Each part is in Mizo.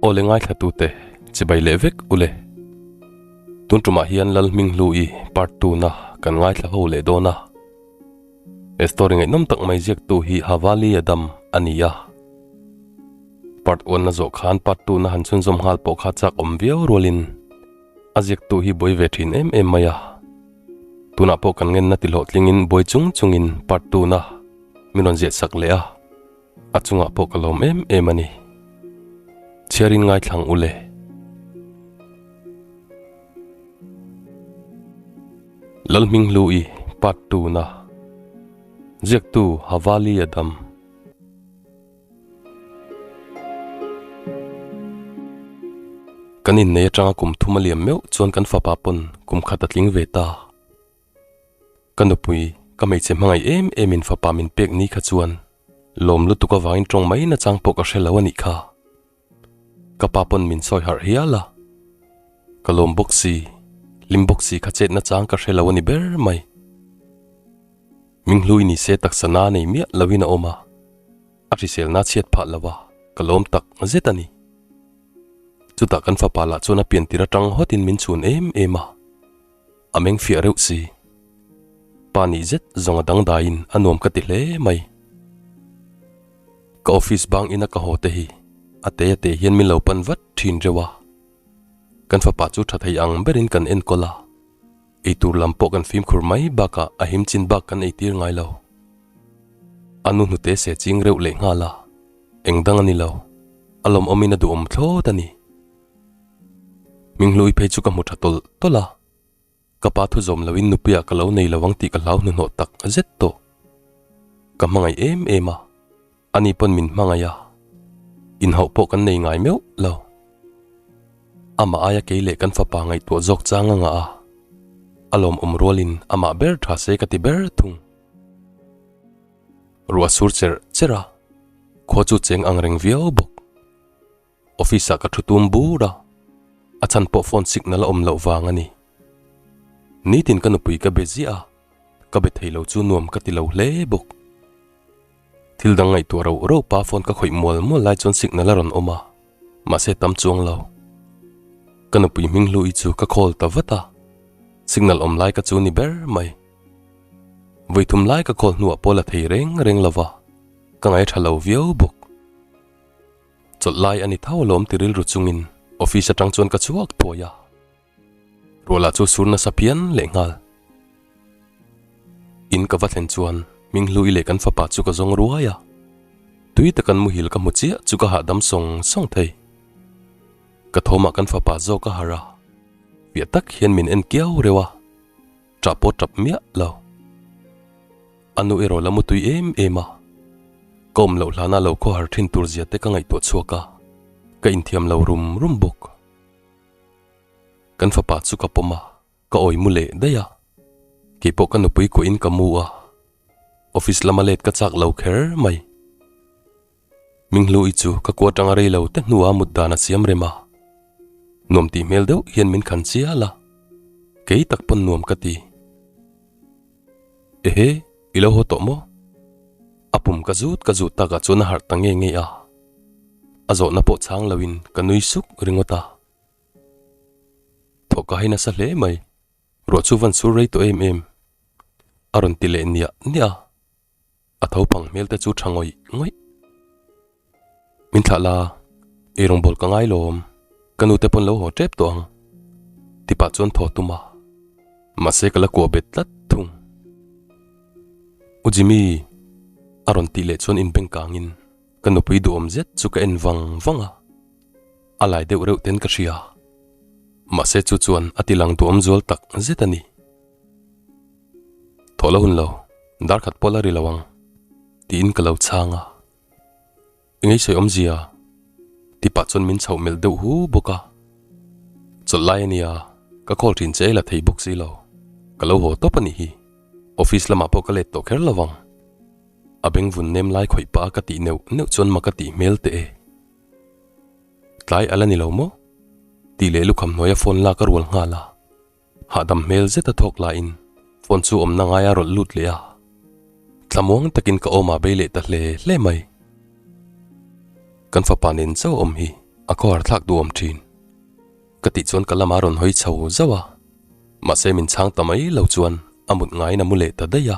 Aw le ngaithla tute chibai leh vek ule. Tun tumah hian Lalhminghlu-i part 2 na kan ngaithla ho leh dawn a. He story ngaihnawm tak mai ziaktu hi Havali Adam a ni a. Part 1 na zawh khan part 2 na han chhunzawm nghal pawh kha chak awm viau rualin a ziaktu hi buai ve thin em em mai a. Tunah pawh kan ngenna ti hlawhtlingin buai chung chungin part 2 na min rawn ziah sak leh a. A chungah pawh ka lawm em em a ni. Chhiarin ngaithlang u le. Lalhminghlu-i part 2 na Ziaktu Havali Adam. Kan innei atanga kum thum a liam meuh chuan kan fapa pawn kum khat a tling ve ta. Ka nupui, ka hmeichhe hmangaih em em in fapa min pek ni kha chuan lawm lutuk avangin tawng mai nachang pawh ka hre lo a nih kha. Ka pa pawn min sawi harh hial a. Ka lawm bawk si, hlim bawk si kha chet nachang ka hre lo a ni ber mai. Minghlui ni se taksa na nei miah loin a awm a, a hriselna chhiat phah lo a, ka lawm tak zet a ni. Chutah kan fapa lah chuan a piantir atang hawtin min chhun em em a. A meng fiah reuh si. Pa nih zet zawng a dangdaiin a nuam ka ti hle mai. Ka office bang ina ka haw te hi a te a te hian min lo pan vat thin reuh a. Kan fapa chu tha thei ang berin kan enkawl a. Eitur lam pawh kan fimkhur mai bakah a him chin bak kan eitir ngai lo. A nu hnute se ching reuh leh nghal a, eng dang a ni lo. A lawmawmin a duhawm thlawt a ni. Hminghlui phei chu ka hmu tha tawlh tawlh a, ka pa thu zawm loin nupuiah ka lo nei lo ang tih ka hlau hnuhnawh tak zet tawh. Ka hmangaih em em a, ani pawn min hmangaih a, inhauh pawh kan nei ngai meuh lo. Amah aia kei leh kan fapa ngaihtuah zawk chang a ngah a, a lawmawm rualin amah ber tha se ka ti ber thung. Ruah sur cherh cherh a, khua chu cheng ang reng viau bawk. Office ah ka thu tum bur a, a chhan pawh phone signal a awm loh vang a ni. Nitin ka nupui ka be ziah a, ka be thei lo chu nuam ka ti lo hle bawk. Thil dang ngaihtuah rauh rauh pa phone ka khawih mual mual lai chuan signal a rawn awm a, mahse tam chuang lo. Ka nupui hming hlui chu ka call ta vat a, signal awm lai ka chu ni ber mai. Vawithum lai ka call hnuah pawh la thei reng reng lo va, ka ngaihṭha lo viau bawk. Chawlh lai a ni tho alawm ti rilru chungin office atang chuan ka chhuak thuai a. Ruahlah chu sur nasa phian leh nghal. In ka va thlen chuan Hminghlui leh kan fapa chu ka zawng ruai a. Tui takan muhil ka hmu chiah chu ka hahdam sawng sawng thei. Ka thawmah kan fapa zawk a harh a, fiah tak hian min en kiau reuh a, ṭah pawh ṭap miah lo. A nu erawh la mutui em em a, ka awm loh hlana lo khawhar thin tur zia te ka ngaihtuah chhuak a, ka inthiam lo rum rum bawk. Kan fapa chu ka pawm a, ka awi mu leh daih a, keipawh ka nupui kuahin ka mu a, office lama let ka chak lo kher mai. Minghlu-i chu ka kua atanga rei lo te hnua mut dan a siam rem a, nuam tih hmel deuh hian min khan chial a, kei tak pawn nuam ka ti. Ehe, i lo haw tawh maw? A pum ka zut ka zut takah chuan a harh ta nge nge a, a zawhna pawh chhang loin ka nui suk ringawt a. Thawh ka hai nasa hle mai, ruah chu van sur rei tawh em em, a rawn ti leh niah niah a, a tho phang hmel te chu tha ngawih ngawih. Min thlah la, eirawngbawl ka ngai lawm, ka nute pawn lo haw tep tawh ang, ti pah chuan thaw tum a, mahse ka la kuah bet tlat thung. U Jimmy, a rawn tih leh chuan inbeng kangin ka nupui duhawm zet chu ka en vang vang a, a lai deuh reuh ten ka hria, mahse chu chuan a ti lang duhawm zual tak zet a ni. Thawh la hun lo, dar khat pawh la ri lo ang, tiin ka lo chhang a. Engei sawi awmzia? Ti pah chuan min chhoh melh deuh hu bawk a. Chawlh lai a nia, ka call thin che la thei bawk si lo. Ka lo haw tawp a nih hi. Office lamah pawh ka let tawh kher lo vang. A beng vun nem lai khawih pah a ka tih neuh neuh chuan mak a tih hmel teh e. Tlai a la ni lo maw? Tih leh lukham hnuaia phone lak a rual nghal a. Hahdam hmel zeta thawk laiin phone chu awmna ngaia rawlh lut leh a, thlamuang takin ka awmah bei leh ta hle hle mai. Kan fapa nen chauh awm hi A khawhar thlak duhawm thin. Ka tih chuan ka lama rawn hawi chho zauh a, mahse min chhang ta mai lo chuan a mut ngaiin a mu leh ta daih a.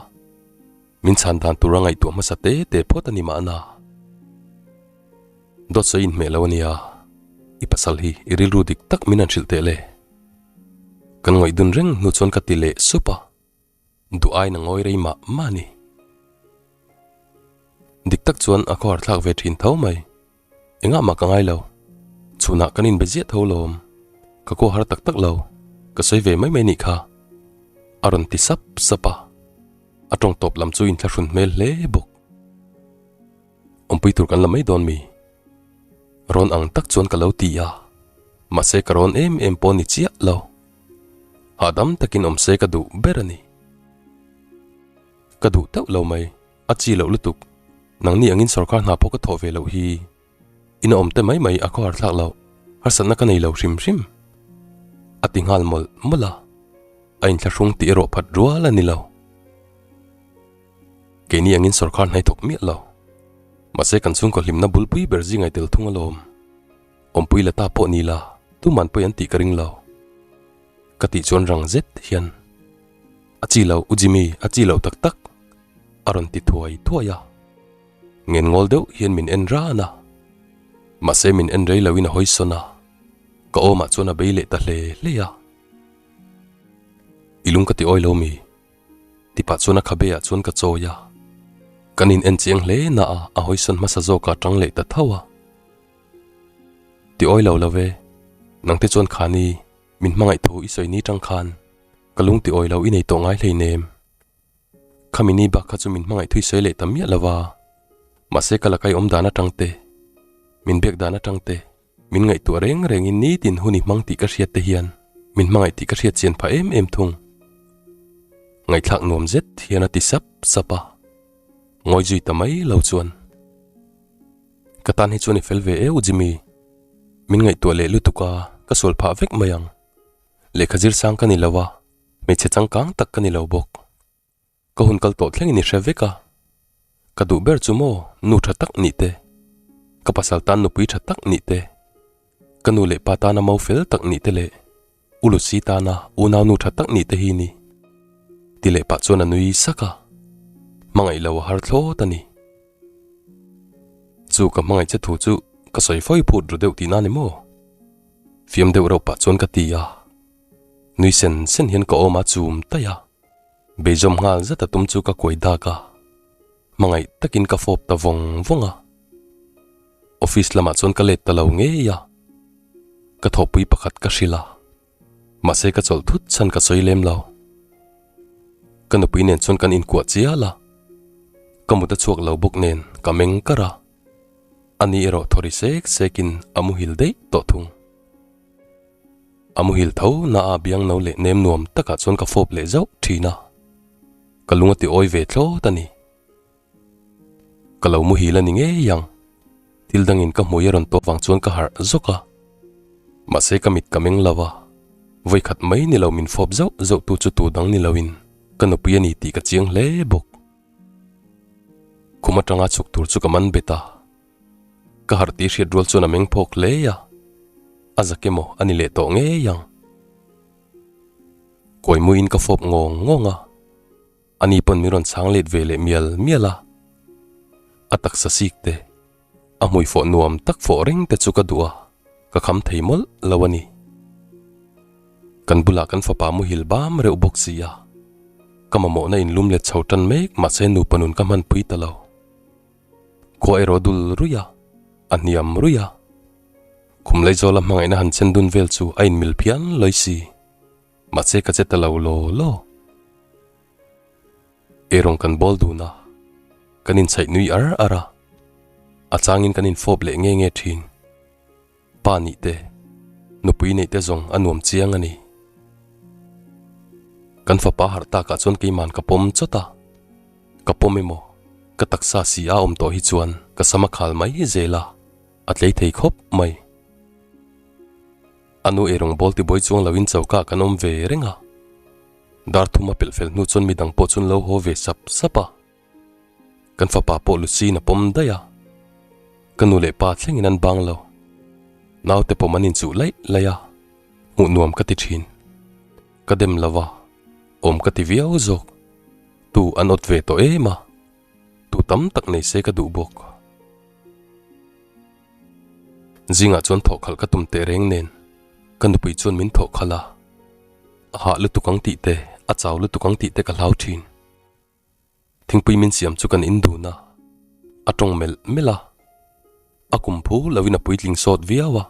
Min chhan dan tur a ngaihtuah hmasa te te phawt a ni mahna. Dawt sawi inhmeh lo a nia, i pasal hi i rilru dik tak min han hrilh teh le. Kan ngawih dun reng hnu chuan ka ti leh sup a. Duh aiin a ngawi rei mah mah a ni. Dik tak chuan a khawhar thlak ve thin tho mai. Engah mah ka ngai lo. Chhunah kan inbe ziah tho lawm. Ka kaw har tak tak lo. Ka sawi ve mai mai nih kha. A rawn ti sap sap a. A tawng tawp lam chu inthlahrun hmel hle bawk. Awmpui tur kan la mai dawn mi? Rawn ang tak chuan ka lo ti a. Mahse ka rawn em em pawh ni chiah lo. Hahdam takin awm se ka duh ber a ni. Ka duh teuh lo mai, a chi loh lutuk. Nangni angin sorkar hna pawh ka thawh ve loh hi. Ina awm te mai mai a khawhar thlak loh, harsatna ka nei lo hrim hrim. A ti nghal mawlh mawlh a, a inthlahrung tih erawh phat rual a ni lo. Keini angin sorkar hna i thawk miah lo. Mahse kan chhungkaw hlimna bulpui ber zingai tel thung alawm. Awmpui la ta pawh ni la, tuman pawi an tih ka ring lo. Ka tih chuan rang zet hian, A chi lo U Jimmy, a chi lo tak tak, a rawn ti thuai thuai a. Ngen ngawl deuh hian min en ran a. Mahse min en rei loin a hawi sawn a, ka awmah chuan a bei leh ta hle hle a. I lung ka ti awi lo mi? Ti pah chuan a khabe ah chuan ka chawi a. Kan in en chiang hle na a, a hawi sawn hmasa zawk a tang leh ta tho a. Ti awi lo lo ve, nangte chuan khani min hmangaih thu i sawi ni tang khan ka lung ti awi lo i nei tawh ngai hleinem. Khami ni bak kha chu min hmangaih thu i sawi leh ta miah lo va, mahse ka lakai awm dan atang te, min biak dan atang te, min ngaihtuah reng rengin nitin hun i hmang tih ka hriat te hian min hmangaih tih ka hriat chian phah em em thung. Ngaihthlak nuam zet hian a ti sap sap a, ngawi zui ta mai lo chuan. Ka tan hi chuan i fel ve eu Jimmy. Min ngaihtuah leh lutuk a, ka sual phah vek mai ang. Lehkha zir sang ka ni lo a, hmeichhe changkang tak ka ni lo bawk. Ka hun kal tawh thlengin i hre vek a. Ka duh ber chu maw nu tha tak nih te, ka pasal tan nupui tha tak nih te, ka nu leh pa tana mau fel tak nih te leh U Lucy tana unau nu tha tak nih te hi ni. Ti leh pah chuan a nui sak a, hmangaih lo a har thlawt a ni. Chu ka hmangaih che thu chu ka sawi fawi phut ru deuh tihna ni maw? Fiam deuh reuh pah chuan ka ti a, nui sen sen hian ka awm a chum taih a, beizawm nghal zet a tum chu ka kuai dak a, hmangaih takin ka fawp ta vawng vawng a. Office lamah chuan ka let ta lo ngei a, ka thawhpui pakhat ka hrilh a, mahse ka chawlh thut chhan ka sawi lem lo. Ka nupui nen chuan kan inkuah chial a, ka mut a chhuak lo bawk nen ka meng kar a, ani erawh thaw ri sek sekin a muhil daih tawh thung. A muhil tho na a biang no leh nem nuam takah chuan ka fawp leh zauh thin a, ka lung a ti awi ve thlawt a ni. Ka lo muhil a ni ngei ang. Thil dangin ka hmui a rawn tawp vang chuan ka harh zawk a. Mahse ka mit ka meng lo a, vawikhat mai ni lo min fawp zauh zauh tu chu tu dang ni loin ka nupui a ni tih ka chiang hle bawk. Khum atanga chhuk tur chu ka man bet a. Ka harh tih hriat rual chuan a meng phawk hle a, a zak emaw a ni leh tawh ngei ang. Kawimuiin ka fawp ngawng ngawng a. Ani pawn min rawn chhang let ve leh mial mial a, a taksa sik te, a hmui fawh nuam tak fawh reng te chu ka duh a, ka kham thei mawlh lo a ni. Kan bulah kan fapa muhil bam reuh bawk si a, ka mamawhna inlum let chho tan mek mahse nupa nun ka hmanpui ta lo. Khua erawh dul ruih a, a hniam ruih a, khum Laizawla hmangaihna han chen dun vel chu a inmil phian lawi si. Mahse ka che ta lo law law. Eirawng kan bawl dun a, kan inchhaih nui ar ar a, a changin kan infawp leh nge nge thin. Pa nih te, nupui neih te zawng a nuam chiang a ni. Kan fapa harh takah chuan keiman ka pawm chawt a, ka pawm emaw ka taksa si a awm tawh hi chuan ka sam a khal mai zel a, a tlei thei khawp mai. A nu eirawng bawl tibuai chuang loin choka kan awm ve reng a. Dar thum a pelh fel hnu chuan midang pawh chuan lo haw ve sap sap a. Kan fapa pawh Lucy-in a pawm daih a. Ka nu leh pa thlengin an bang lo. Naute pawm an inchuh laih laih a, hmuh nuam ka ti thin. Ka dem lo va, awm ka ti viau zawk. Tu an awt ve tawh em a, tu tam tak nei se ka duh bawk. Zingah chuan thawh khalh ka tum teh reng nen, ka nupui chuan min thawh khalh a, a hah lutuk ang tih te, a chau lutuk ang tih te ka hlau thin. Thingpui min siam chu kan in dun a, a tawng melh melh a, a kum phu loin a puitling sawt viau a,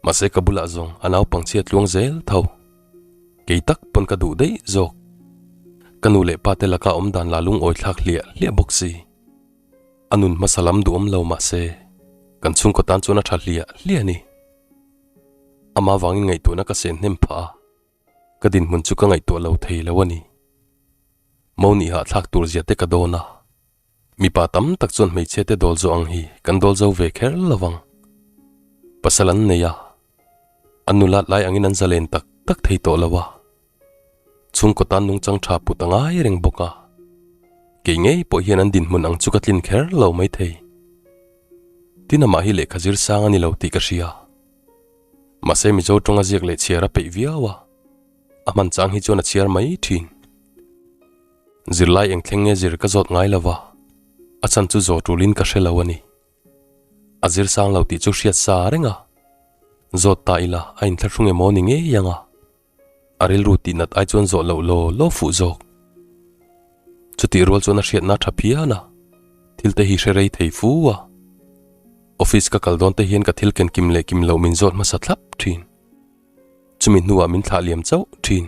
mahse ka bulah zawng a naupang chhia tluang zel tho. Kei tak pawn ka duh daih zawk. Ka nu leh pa te laka awm dan la lungawi thlak hliah hliah bawk si. A nun hmasa lam duhawm lo mahse kan chhungkaw tan chuan a tha hliah hliah a ni. Amah vangin ngaihtuahna ka sen hnem phah a. Ka dinhmun chu ka ngaihtuah lo thei lo a ni. Mo nih hahthlak tur zia te ka dawn a, mipa tam tak chuan hmeichhia te dawl zawh ang hi kan dawl zo ve kher lo vang. Pasal an nei a, an nulat lai angin an zalen tak tak thei tawh lo a, chhungkaw tan nungchang tha put a ngai reng bawk a, kei ngei pawh hian an dinhmun ang chu ka tlin kher lo maithei. Tin amah hi lehkha zir sang a ni lo tih ka hria. Mahse Mizo tawnga ziak leh chhiar a peih viau a, a hman chang hi chuan a chhiar mai thin. Zirlai eng thleng nge zir ka zawt ngai lo va, a chhan chu zawh tulin ka hre lo a ni. A zir sang lo tih chu hriat sa reng a, zawt ta ila a inthlahrung emaw ni ngei ang a. A rilru tih nat ai chuan zawh loh law law fuh zawk. Chutih rual chuan a hriatna tha phian a, thil te hi hre rei thei fu a. Office ka kal dawn te hian ka thil ken kim leh kim loh min zawt hmasa thlap thin. Chumi hnuah min thlah liam chauh thin.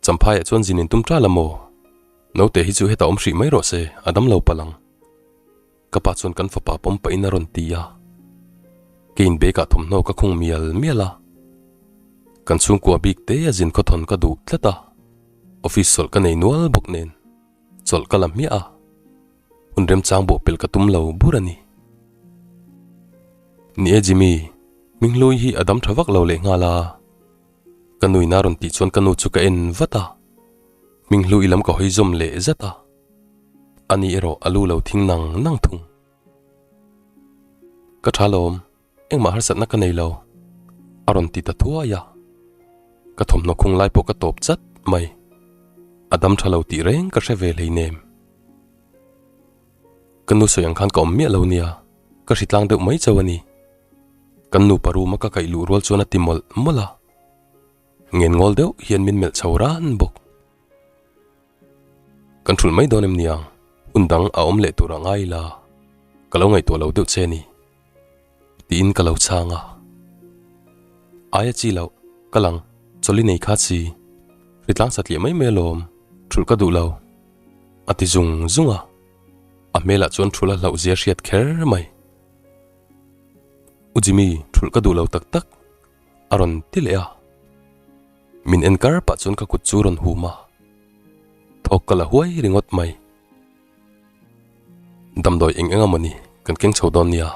Champhaiah chuan zin in tum ṭal a maw? Naute hi chu heta awm hrih mai rawh se, a dam lo palh ang. Ka pa chuan kan fapa pawm pahin a rawn ti a. Keiin bag ah thawmhnaw ka khung mial mial a. Kan chhungkua bik te a zin khawthawn ka duh tlat a. Office chawlh ka nei nual bawk nen chawlh ka la hmiah a. Hun remchang bawh pelh ka tum lo bur a ni. Ni e Jimmy, Hminghlui hi a dam tha vak lo lehnghal a. Ka nuina rawn tih chuan ka nu chu ka en vat a, Hminghlu i lam ka hawi zawm leh zat a, ani erawh a lu lo thing nang nang thung. Ka tha lawm, engmah harsatna ka nei lo, a rawn ti ta thuai a, ka thawmhnaw khung lai pawh ka tawp chat mai, a dam tha lo tih reng ka hre ve hleinem. Ka nu sawi ang khan ka awm miah lo nia, ka hritlang deuh mai chauh a ni. Kan nupa room a ka kaih luh rual chuan a ti mawlh mawlh a, ngen ngawl deuh hian min melh chho ran bawk. Kan thulh mai dawn em niang, hun dang a awm leh tur a ngai ila, ka lo ngaihtuah lo deuh che ni, tiin ka lo chhang a. Aia chi loh, ka lang, chawlh i nei kha si, hritlang satliah mai mai alawm, thulh ka duh lo, a ti zung zung a, a hmelah chuan thulh a hlauh zia hriat kher mai. U Jimmy, thulh ka duh lo tak tak, a rawn ti leh a. Min en kar pah chuan ka kut chu rawn hum a, thawk ka la huai ringawt mai. Damdawi eng eng a mawni kan keng chho dawn nia,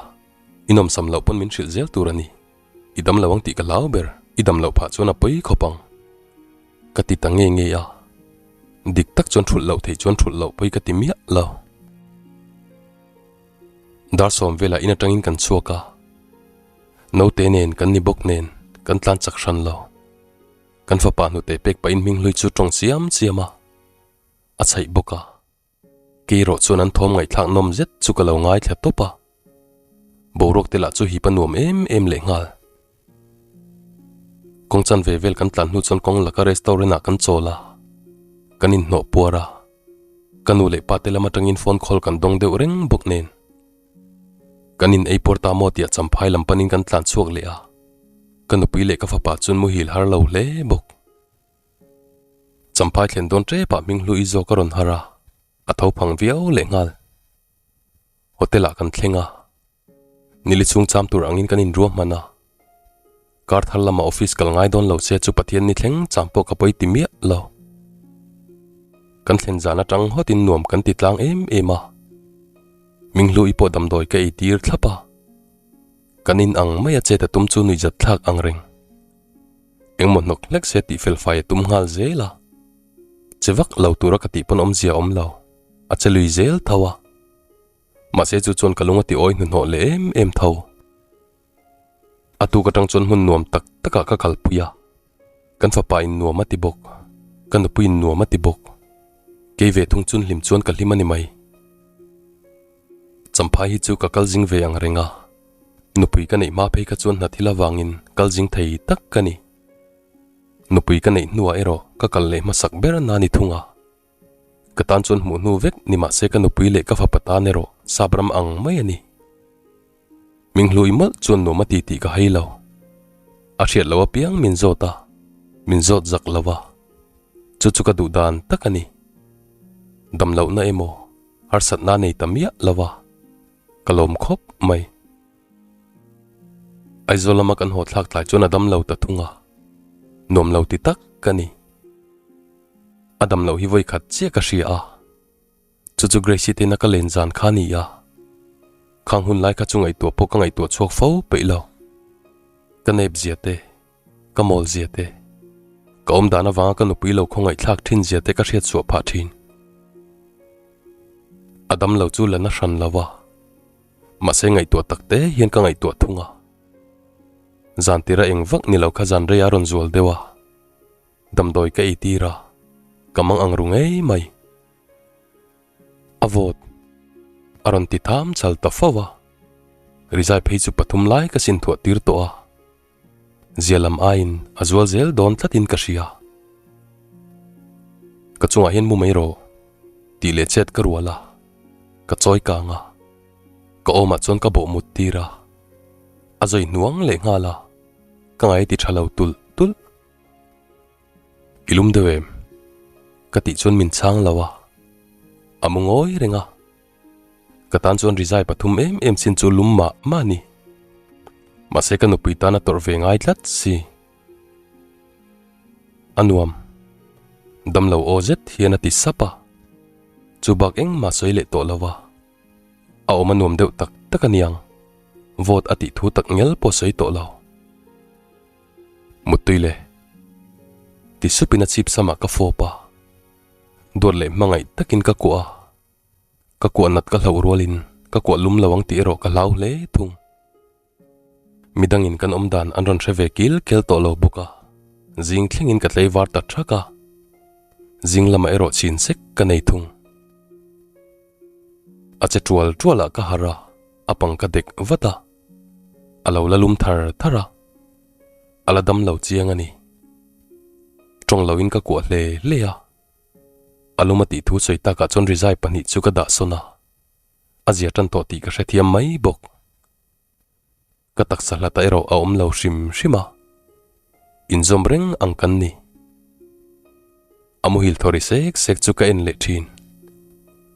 i nawmsam loh pawn min hrilh zel tur a ni. I dam lo ang tih ka hlau ber, i dam loh phah chuan a pawi khawp ang. Ka ti ta ngei ngei a, dik tak chuan thulh loh theih chuan thulh loh pawi ka ti miah lo. Dar sawm velah in atangin kan chhuak a, naute nen kan ni bawk nen kan tlan chak hran lo. Kan fapa hnute pek pahin hming hlui chu tawng chiam chiam a, a chhaih bawk a. Kei erawh chuan an thawm ngaihthlak nawm zet chu ka lo ngaithla tawp a, boruak te lah chu hip a nuam em em lehnghal. Kawng chan ve vel kan tlan hnu chuan kawng laka restaurant ah kan chawl a, kan inhnawh puar a, ka nu leh pa te lam atangin phone call kan dawng deuh reng bawk nen. Kan in ei puar ta maw tih a champhai lam panin kan tlan chhuak leh a, ka nupui leh ka fapa chuan muhil har lo hle bawk. Champhai thlen dawn tep ah hming hlui zawk a rawn har a, a tho phang viau lehnghal. Hotel ah kan thleng a. Nili chhung cham tur angin kan inruahman a, kar thar lama office kal ngai dawn lo se chu Pathian ni thleng cham pawh ka pawi ti miah lo. Kan thlen zan atang hawtin nuam kan ti tlang em em a, Minghlu'i pawh damdawi ka ei tir thlap a, kan in ang mai a chet a tum chu nuihzat thlak ang reng. Engmaw hnawk hlek se tih fel fai a tum nghal zel a, che vak lo tura ka tih pawn awmzia a awm lo, a che lui zel tho a. Mahse chu chuan ka lung a ti awi hnuhnawh leh em em tho. A tuk atang chuan hmun nuam tak takah ka kalpui a, kan fapa in nuam a ti bawk, ka nupui in nuam a ti bawk. Kei ve thung chun hlim chuan ka hlim a ni mai. Champhai hi chu ka kal zing ve ang reng a, nupui ka neih hma phei kha chuan hna thil avangin kal zing thei tak ka ni. Nupui ka neih hnuah erawh ka kal leh hmasak ber na ni thung a. Ka tan chuan hmuh hnu vek ni mahse ka nupui leh ka fapa tan erawh sap ram ang mai a ni. Min hlui mawlh chuan nuam a ti tih ka hai lo. A hriat loh apiang min zawt a, min zawt zak lo a. Chu chu ka duh dan tak a ni. Dam lohna emaw harsatna nei ta miah lo a, ka lawm khawp mai. Aizawl lama kan haw thlak tlai chuan a dam lo ta thung a, nuam lo ti tak ka ni. A dam loh hi vawi khat chiah ka hria a, chu chu Gracie tena ka len zan kha a ni a, khang hun lai kha chu ngaihtuah pawh ka ngaihtuah chhuak fo peih lo. Ka nep zia te, ka mawl zia te, ka awm dan avanga ka nupui lo khawngaihthlak thin zia te ka hriat chhuah phah thin. A dam lo chu la na hran lo a, mahse ngaihtuah tak te hian ka ngaihtuah thung a. Zan tira eng vak ni lo kha zan rei a rawn zual deuh a. Damdawi ka ei tir a, ka mang ang ru ngei mai. A vawt a rawn ti tham chal ta fo a, rizai phei chu pathum lai ka sin thuah tir tawh a, zia lam aiin a zual zel dawn tlatin ka hria. Ka chungah hian mu mai rawh tih leh chet ka rual a, ka chawi kang a, ka awmah chuan ka bawh mut tir a, a zawi hnuang leh nghal a, ka ngai ti tha lo tulh tulh. I lum deuh em? Ka tih chuan min chhang lo a, a mu ngawi reng a. Ka tan chuan rizai pathum em em chin chu lum mah mah a ni. Mahse ka nupui tan a tawrh ve ngai tlat si. A nuam. Damlo aw zet hian a ti sap a. Chu bak engmah sawi leh tawh lo a. A awm a nuam deuh tak tak a niang. Vote a tih thu tak ngel pawh sawi tawh lo. Muttui le. Ti supin a chhip samah ka fawp a, duat leh hmangaih takin ka kuah a, ka kuah nat ka hlauh rualin ka kuah lum lo ang tih erawh ka hlau hle thung. Midangin kan awm dan an rawn hre ve kil kel tawh lo bawk a, zing thlengin ka tlei var ta thak a, zing lamah erawh chhin sek ka nei thung. A che tual tualah ka harh a, a pang ka dek vat a. A lo la lum thar thar a, a la dam lo chiang a ni. Tawng loin ka kuah hle hle a, a lum a tih thu sawi takah chuan rizai pahnih chu ka dah sawn a, a zia tan tawh tih ka hrethiam mai bawk. Ka taksa hlatah erawh a awm lo hrim hrim a, inzawm reng ang kan ni. A muhil thaw ri sek sek chu ka en leh thin.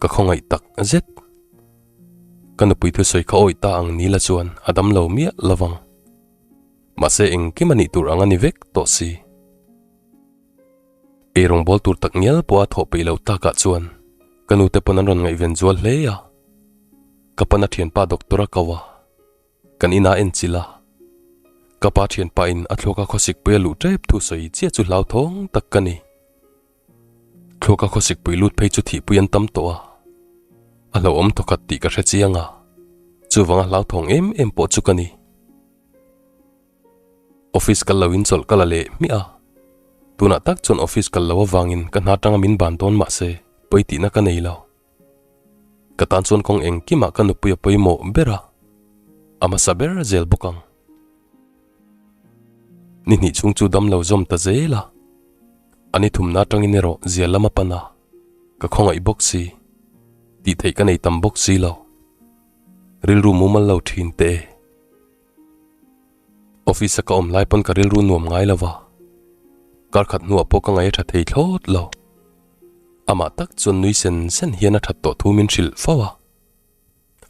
Ka khawngaih tak zet. Ka nupui thusawi kha awih ta ang ni la chuan a dam lo miah lo vang. Mahse engkim a nih tur ang a ni vek tawh si. Eirawng bawl tur tak ngial pawh a thawh peih loh takah chuan ka nute pawn an rawn ngaihven zual hle a. Ka pana thianpa doctor a ko a. Kan inah en chilh a, ka pa thianpa in a thluaka khawsikpui a luh tep thu sawi chiah chu hlauthawng tak ka ni. Thluaka khawsikpui lut phei chu thihpui an tam tawh a, a hlauhawm thawkhat tih ka hre chiang a, chuvanga hlauthawng em em pawh chu ka ni. Office kal lo in chawlh ka la leh hmiah a, tunah tak chuan office kal lo avangin ka hna tanga min ban dawn mahse pawi tihna ka nei lo. Ka tan chuan kawng engkimah ka nupui a pawimawh ber a, a hmasa ber zel bawk ang. Ni hnih chhung chu dam lo zawm ta zel a, a ni thumna atangin erawh zia lam a pan a, ka khawngaih bawk si, tih theih ka nei tam bawk si lo. Rilru mumal lo thin teh e. Office a ka awm lai pawn ka rilru nuam ngai lo va, kar khat hnuah pawh ka ngaih a tha thei thlawt lo. Amah tak chuan nui sen sen hian a that tawh thu min hrilh fo a,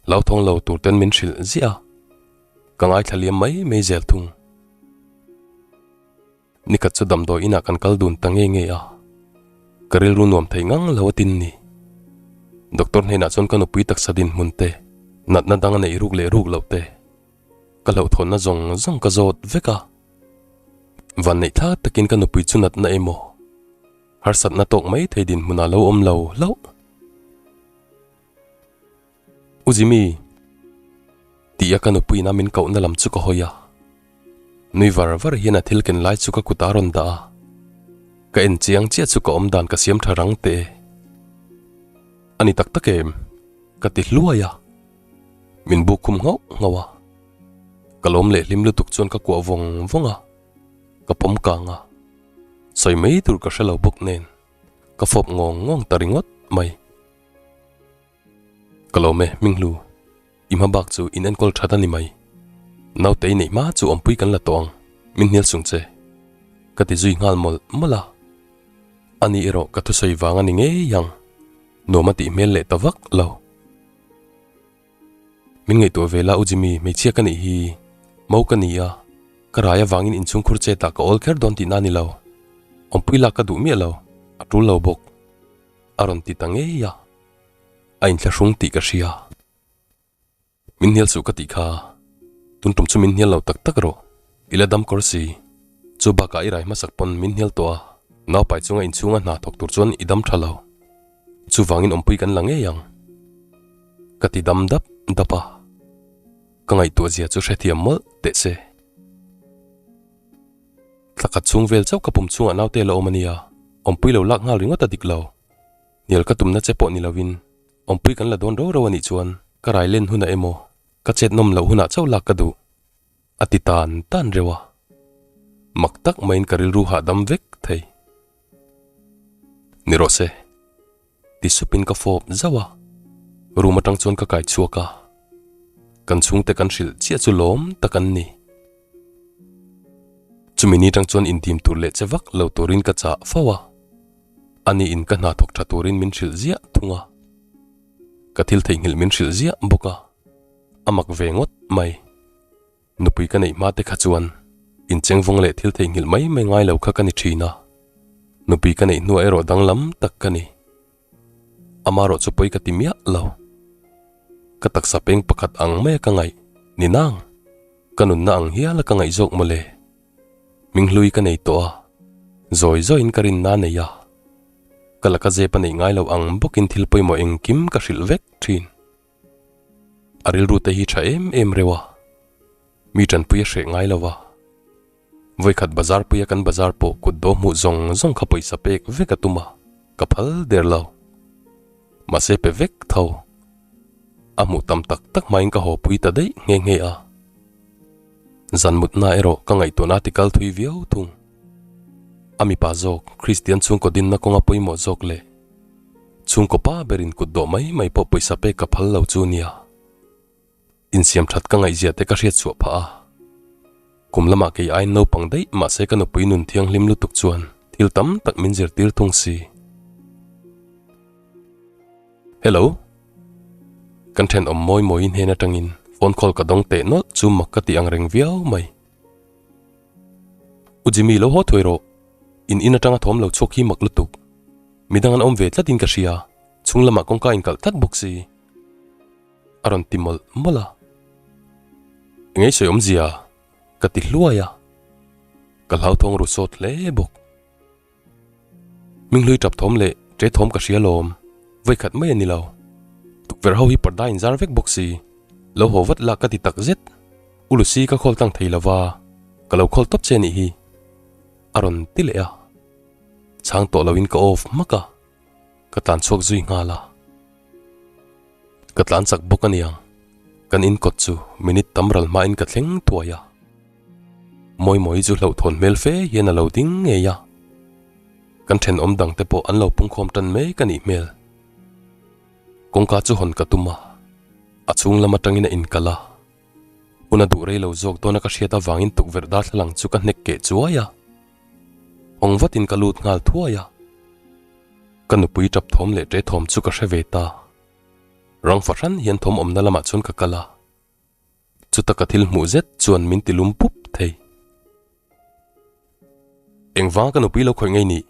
hlauthawng lo tur ten min hrilh ziah a, ka ngaithla liam mai mai zel thung. Nikhat chu damdawi inah kan kal dun ta nge nge a, ka rilru nuam thei ngang lo a tin ni. Doctor hnenah chuan ka nupui taksa dinhmun te, natna dang a neih ruk leh ruk loh te, ka hlauhthawnna zawng zawng ka zawt vek a. Vanneih thla takin ka nupui chu natna emaw, harsatna tawk mai thei dinhmunah lo awm lo hlauh. U Jimmy! Tia ka nupuiin a min kohna lam chu ka hawi a. Nui var var hian a thil ken lai chu ka kut a rawn dah a. Ka en chiang chiah chu ka awm dan ka siam tha rang teh e. A ni tak tak em? Ka ti hluai a. Min buk khum nghauh nghauh a. Ka lawm leh hlim lutuk chuan ka kuah vawng vawng a. Ka pawm kang a. Sawi mai tur ka hre lo bawk nen ka fawp ngawng ngawng ta ringawt mai. Ka lawm e, Minghlu. I hma bak chu in enkawl that a ni mai. Naute i neih hma chu awmpui kan la tawh ang, min hnial sung che. Ka ti zui nghal mawlh mawlh a. Ani erawh ka thusawi vang a ni ngei ang, nuam a tih hmel leh ta vak lo. Min ngaihtuah ve la U Jimmy, hmeichhia ka nih hi mo ka ni a, ka rai avangin inchhungkhur chetah ka awl kher dawn tihna a ni lo. Awmpui lak ka duh miah lo, a tul lo bawk. A rawn ti ta ngei a, a inthlahrung tih ka hria. Min hnial suh ka tih kha, tun tum chu min hnial lo tak tak rawh, i la dam kawr si. Chu bakah i rai hmasak pawn min hnial tawh a, naupai chunga inchhunga hna thawk tur chuan i dam tha lo. Chuvangin awmpui kan la ngei ang. Ka ti dam dap dap a, ka ngaihtuah zia chu hrethiam mawlh teh se. Thla khat chhung vel chauh ka pum chhungah naute la awm a nia, awmpui lo lak nghal ringawt a dik lo. Hnial ka tumna che pawh ni lovin awmpui kan la dawn ro ro a nih chuan ka rai len hunah emaw ka chet nawm loh hunah chauh lak ka duh a ti tan tan reuh a. Mak tak maiin ka rilru hahdam vek thei. Ni rawh se. Ti supin ka fawp zauh a, room atang chuan ka kai chhuak a, kan chhungte kan hrilh chiah chu lawm tak an ni. Chumi ni tang chuan indim tur leh che vak lo turin ka chah fo a, ani in ka hna thawk tha turin min hrilh ziah thung a, ka thil theihnghilh min hrilh ziah bawk a, a mak ve ngawt mai. Nupui ka neih hma te kha chuan inchengvawng leh thil theihnghilh mai mai ngai lo kha ka ni thin a, nupui ka neih hnuah erawh danglam tak ka ni. Amarawh chu pawi ka ti miah lo. Ka taksa peng pakhat ang maia ka ngaih ni nang, ka nunna ang hiala ka ngaih zawk mawle. Minghlui ka nei tawh a, zawi zawiin ka rinna a nei a, ka laka zep a neih ngai lo ang bawkin thil pawimawh engkim ka hrilh vek thin. A rilru te hi tha em em reuh a, mi tanpui a hreh ngai lo a. Vawikhat bazar puia kan bazar pawh kut daw hmuh zawng zawng kha pawisa pek vek a tum a, ka phal der lo. Mahse pe vek tho. A hmuh tam tak tak hmain ka haw pui ta daih nghe nghe a. Zan mutna erawh ka ngaihtuahna a ti kal thui viau thung. A mipa zawk Kristian chhungkaw dinna kawnga pawimawh zawk leh Chhungkaw pa berin kut dawh mai mai pawh pawisa pek ka phal lo chu nia. Insiam that ka ngaihzia te ka hriat chhuah phah a. Kum lamah kei aiin naupang daih mahse ka nupui nun thianghlim lutuk chuan thil tam tak min zirtir thung si. Hello. Kan thenawm mawi mawi hnen atangin phone call ka dawng teh nawlh chu mak ka ti ang reng viau mai. U Jimmy lo haw thuai rawh. In in atanga thawm lo chhuak hi mak lutuk. Midang an awm ve tlatin ka hria, chhung lamah kawngka inkalh tlat bawk si. A rawn ti mawlh mawlh a. Engei sawi awmzia? Ka ti hluai a. Ka hlauthawng ru sawt hle bawk. Hminghlui tap thawm leh ṭe thawm ka hria lawm, vawikhat mai a ni lo. Tukverh ho hi parda inzar vek bawk si. Lo haw vat la ka ti tak zet. U Lucy ka khawl tlang thei lova, ka lo khawl tawp che a nih hi. A rawn ti leh a. Chhang tawh loin ka off hmak a, ka tlan chhuak zui nghal a. Ka tlan chak bawk a niang, kan in kawt chu minute tam ral hmain ka thleng thuai a. Mawi mawi chu hlauhthawn hmel fe hian a lo ding ngei a. Kan thenawm dang te pawh an lo pungkhawm tan mek a nih hmel. Kawngka chu hawn ka tum a, a chhung lam atangin a inkalh a. Hun a duh rei lo zawk dawn a ka hriat avangin tukverh darthlalang chu ka hnek keh chuai a. Hawng vatin ka lut nghal thuai a, ka nupui tap thawm leh ṭe thawm chu ka hre ve ta. Rang fahran hian thawm awmna lamah chuan ka kal a, chuta ka thil hmuh zet chuan min ti lum pup thei. Engvanga ka nupui lo khawih ngei nih?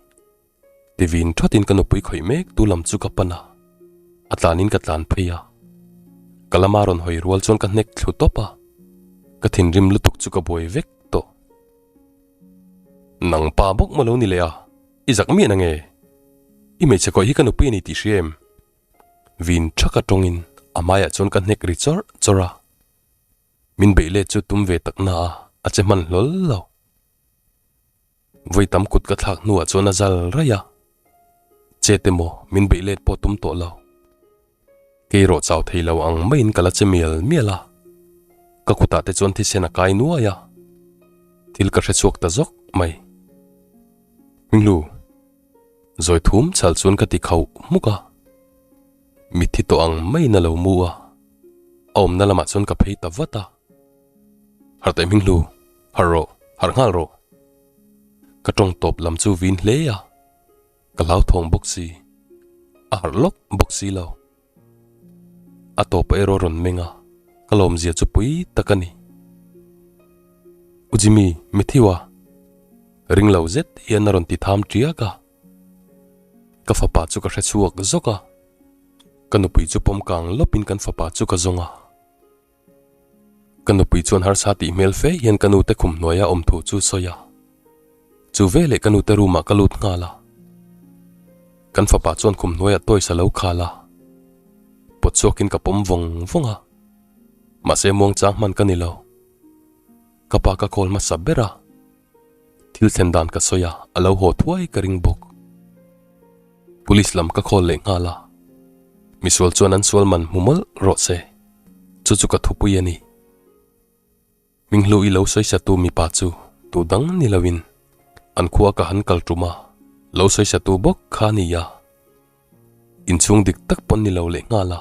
Ti vin thatin ka nupui khawih mek tu lam chu ka pan a, a tlanin ka tlan phei a. Ka lama rawn hawi rual chuan ka hnek thlu tawp a, ka thinrim lutuk chu ka buai vek tawh. Nang pa bawk maw lo ni leh a, i zak miah na nge? I hmeichhe kawih hi ka nupui a ni tih hria em? Vin thaka tawngin A hmaiah chuan ka hnek ri chawrh chawrh a. Min beih let chu tum ve tak na a, a che hman hlawl lo. Vawi tam kut ka thlak hnuah chuan a zal raih a. Chet emaw min beih let pawh tum tawh lo. Kei erawh chau thei lo ang maiin ka la che mial mial a. Ka kutah te chuan thisen a kai nuai a. Thil ka hre chhuak ta zawk mai. Hminghlu. Zawi thum chhal chuan ka ti khauh hmuk a. Mitthi tawh ang maiin a lo mu a. A awmna lamah chuan ka phei ta vat a. Harh teh Hminghlu, harh rawh, harh nghal rawh. Ka tawng tawp lam chu vin hle a. Ka hlauthawng bawk si. A harh lawk bawk si lo. A tawp erawh rawn meng a, ka lawmzia chu pui tak a ni. U Jimmy, Matthew a? Ring lo zet hian a rawn ti tham tiak a. Ka fapa chu ka hre chhuak zawk a. Ka nupui chu pawm kang lawpin kan fapa chu ka zawng a. Ka nupui chuan harsa tih hmel fe hian ka nute khum hnuaia awm thu chu sawi a. Chu veleh ka nute room ah ka lut nghal a. Kan fapa chuan khum hnuaiah toys a lo khal a. Pawt chhuakin ka pawm vawng vawng a. Mahse muangchang hman ka ni lo. Ka pa ka call hmasa ber a. Thil thlen dan ka sawi a, a lo haw thuai ka ring bawk. Police lam ka call leh nghal a. Misual chuan an sual man hmu mawlh rawh se. Chu chu ka thupui a ni. Hminghlu i lo sawisatu mipa chu tu dang ni loin an khua ka han kal tum a, lo sawisatu bawk kha a ni a. Inchhung dik tak pawn ni lo leh nghal a.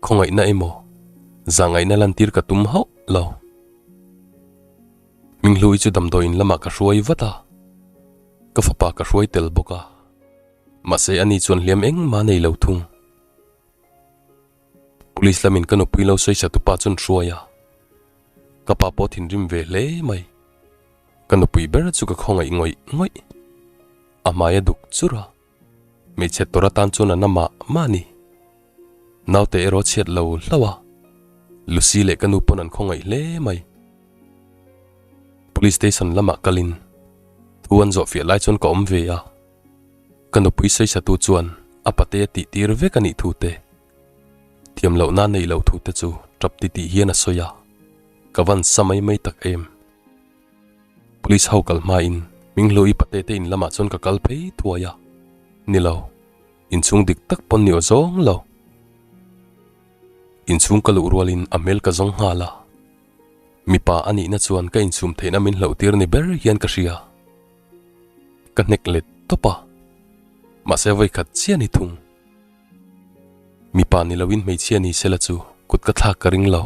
Khawngaihna emaw, zahngaihna lantir ka tum hauh lo. Hminghlu i chu damdawiin lamah ka hruai vat a, ka fapa ka hruai tel bawk a. Mahse ani chuan hliam engmah nei lo thung. Police lamin ka nupui lo sawi tupa chuan hruai a, ka pa pawh thinrim ve hle mai. Ka nupui ber chu ka khawngaih ngawih ngawih. A hmai a duk chur a, hmeichhe tawrh atan chuan a na mah mah a ni. Naute erawh a chhiat lo hlauh a, Lucy leh ka nu pawn an khawngaih hle mai. Police station lamah kalin thu an zawhfiah lai chuan ka awm ve a. Ka nupui sawisatu chuan a pate a tih tir vek a nih thu te, thiam lohna a neih loh thu te chu tap ti tih hian a sawi a, ka van sa mai mai tak em. Police ho kal hmain Hminghluii pate te in lamah chuan ka kal phei thuai a, ni lo, inchhung dik tak pawn ni aw zawng lo. Inchhung ka luh rualin a hmel ka zawng nghal a, mipa a nihna chuan ka insum theihna min hlauh tir ni ber hian ka hria. Ka hnek let tawp a, mahse vawi khat chiah ni thung. Mipa ni loin hmeichhia ni sela chu kut ka thlak ka ring lo,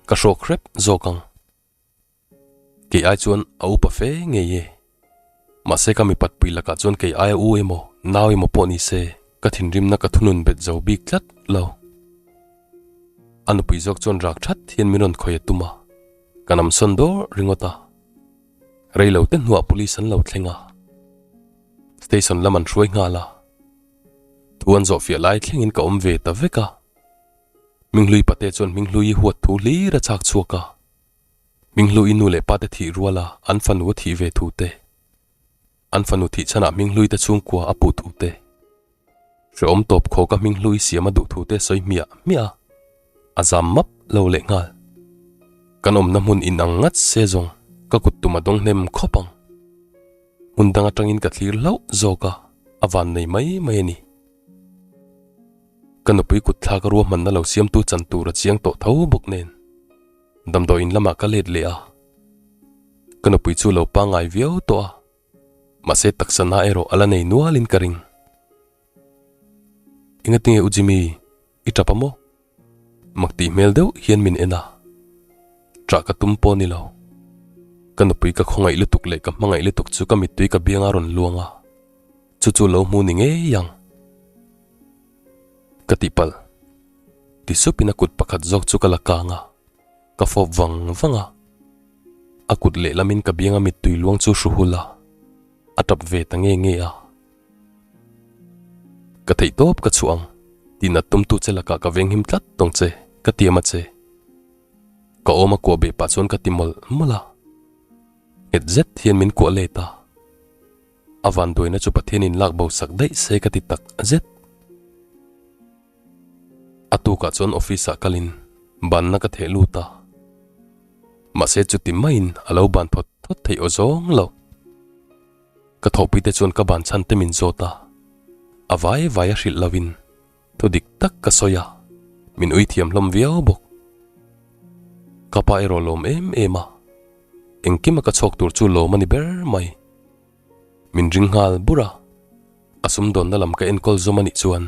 ka hrawk hrep zawk ang. Kei ai chuan a upa fe ngei e. Mahse ka mipat pui lakah chuan kei aia u emaw nau emaw pawh ni se ka thinrimna ka thunun bet zo bik tlat lo. A nupui zawk chuan rak that hian min rawn khawih a tum a, ka namsawn dawr ringawt a. Rei lo te hnuah police an lo thleng a, station lam an hruai nghal a, thu an zawh fiah lai thlengin ka awm ve ta vek a, Hminghlui pate chuan Hminghlui i huat thu hlir a chak chhuak a, Hminghlui i nu leh pate thih ruala an fanu a thih ve thu te, an fanu thih chhanah Hminghlui te chhungkua a puh thu te. Hrehawm tawp khawk a hming hlui siam a duh thu te sawi hmiah hmiah a, a zam map lo leh nghal. Kan awmna hmun in ang ngat se zawng ka kut tum a dawng hnem khawp ang. Hmun dang atangin ka thlir hlauh zawk a, a van nei mai mai a ni. Ka nupui kut thlak a ruahmanna lo siamtu chan tur a chiang tawh tho bawk nen damdawiin lamah ka let leh a, ka nupui chu lo pangngai viau tawh a. Mahse taksa na erawh a la nei nualin ka ring. Engatinge U Jimmy, i tap a maw? Mak tih hmel deuh hian min en a. Ṭah ka tum pawh ni lo. Ka nupui ka khawngaih lutuk leh ka hmangaih lutuk chu ka mittui ka bianga rawn luang a. Chu chu lo hmu ni ngei ang. Ka tihpalh. Ti supin a kut pakhat zawk chu ka la kang a. Ka fawp vang vang a, a kut lehlamin ka bianga mittui luang chu hru hul a, a tap ve ta nge nge a. Ka theih tawp ka chhuah ang, tihnat tumtu che lakah ka venghim tlat tawng che, ka tiam a che. Ka awm a kuah beh pah chuan ka ti mawlh mawlh a, nghet zet hian min kuah let a. A vanduaina chu Pathianin lak bo sak daih se ka ti tak zet. tukah chuan office ah kalin banna ka theh lut a. Mahse chuti maiin a lo ban thawt thawt theih aw zawng lo. Ka thawhpui te chuan ka ban chhan te min zawt a, a vai vai a hrilh lovin thu dik tak ka sawi a, min ui thiam hlawm viau bawk. Ka pa erawh lawm em em a, engkima ka chhawk tur chu lawm a ni ber mai. Min ring nghal bur a, a sumdawnna lam ka enkawl zawm a nih chuan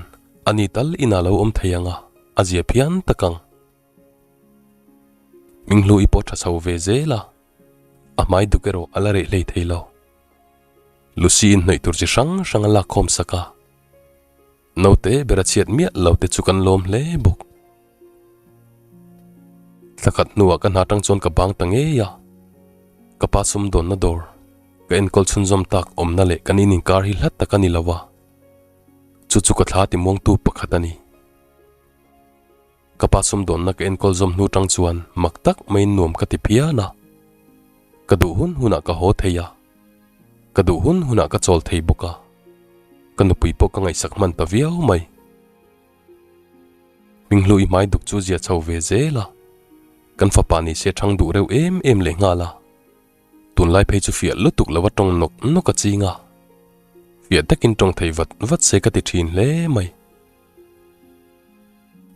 a ni tal inah lo awm thei ang a, a zia phian tak ang. Minghlu i pawh tha chho ve zel a, a hmai duk erawh a la reh hlei thei lo. Lucy in hnawih tur chi hrang hrang a lak khawm sak a, naute ber a chhiat miah lo te chu kan lawm hle bawk. Thla khat hnuah ka hna tang chuan ka bang ta ngei a, ka pa sumdawnna dawr ka enkawl chhunzawm tak awmna leh kan in inkar hi hlat tak a ni lo a, chu chu ka thla timuangtu pakhat a ni. Ka pa sumdawnna ka enkawl zawm hnu tang chuan mak tak maiin nuam ka ti phian a. Ka duh hun hunah ka haw thei a, ka duh hun hunah ka chawl thei bawk a. Ka nupui pawh ka ngaihsak hman ta viau mai. Hminghlu i hmai duk chu zia chho ve zel a, kan fapa ni se thang duh reuh em em leh nghal a. Tunlai phei chu fiah lutuk lo a tawng nawk nawk a ching a, fiah takin tawng thei vat vat se ka ti thin hle mai.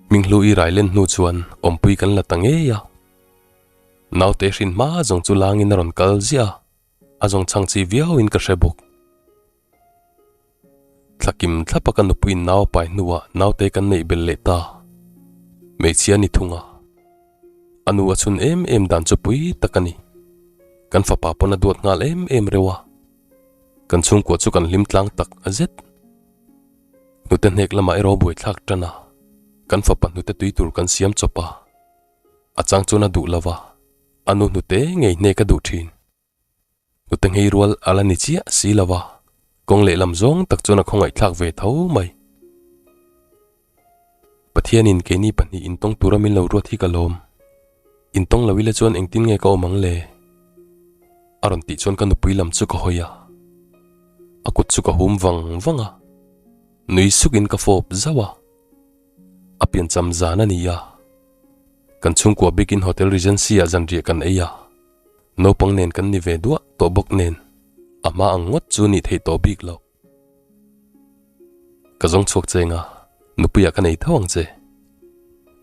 Hminghlu i rai len hnu chuan awmpui kan la ta ngei a. Naute hrin hma zawng chu langin a rawn kal ziah a, a zawng chhang chi viauin ka hre bawk. Thla kim thlapa ka nupuiin nau a pai hnuah naute kan neih belh leh ta. Hmeichhia ni thung a. A nu a chhun em em dan chu pui tak a ni. Kan fapa pawn a duat nghal em em reuh a. Kan chhungkua chu kan hlim tlang tak zet. Hnute hnek lamah erawh buaithlak tan a, kan fapa hnute tui tur kan siam chawp a, a chang chuan a duh lo va, a nu hnute ngei hnek a duh thin. Hnute nghei rual a la ni chiah si lo va, kawng lehlam zawng tak chuan a khawngaihthlak ve tho mai. Pathianin keini pahnih intawng tura min lo ruat hi ka lawm. Intawng lo ila chuan engtin nge ka awm ang le? A rawn tih chuan ka nupui lam chu ka hawi a. A kut chu ka hum vang vang a. Nui sukin ka fawp zauh a. A piancham zan a ni a. Kan chhungkua bikin Hotel Regency ah zanriah kan ei a. Naupang nen kan ni ve duah tawh bawk nen a hma ang ngawt chu nih theih tawh bik loh. Ka zawng chhuak che nga, nupuiah ka nei tho ang che.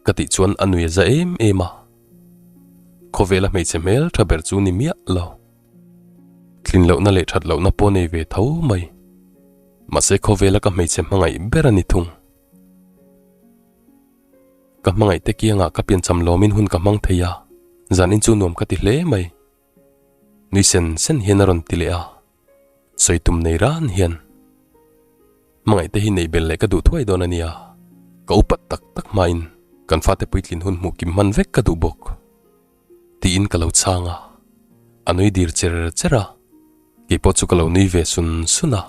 Ka tih chuan a nui a za em em a. Khawvela hmeichhe hmel tha ber chu ni miah lo. Tlin lohna leh that lohna pawh nei ve tho mai. Mahse khawvela ka hmeichhe hmangaih ber a ni thung. Ka hmangaih te kiangah ka piancham lawmin hun ka hmang thei a, zanin chu nuam ka ti hle mai. Nui sen sen hian a rawn ti leh a. Sawi tum nei ran hian hmangaih te hi neih bel leh ka duh thuai dawn a nia, ka upat tak tak hmain kan fate puitlin hun hmuh kim hman vek ka duh bawk tiin ka lo chhang a, a nui dir cher cher a, keipawh chu ka lo nui ve sun sun a.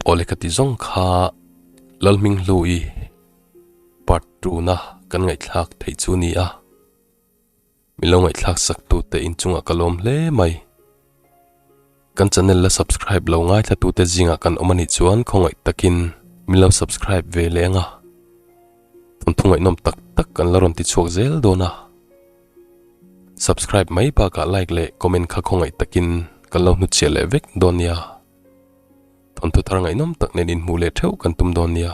Awle ka ti zawng kha Lalhminghlu-i part tuna kan ngaihthlak theih chu ni a. Min lo ngaihthlak sak tute inchungah ka lawm hle mai. Kan channel la subscribe lo ngaithla tute zingah kan awm anih chuan khawngaih takin min lo subscribe ve leh ang a. Thawnthu ngaihnawm tak tak kan la rawn ti chhuak zel dawn a. Subscribe mai bakah like leh comment kha khawngaih takin kan lo hnutchhiah leh vek dawn nia. Thawnthu thar ngaihnawm tak nen inhmuh leh theuh kan tum dawn nia.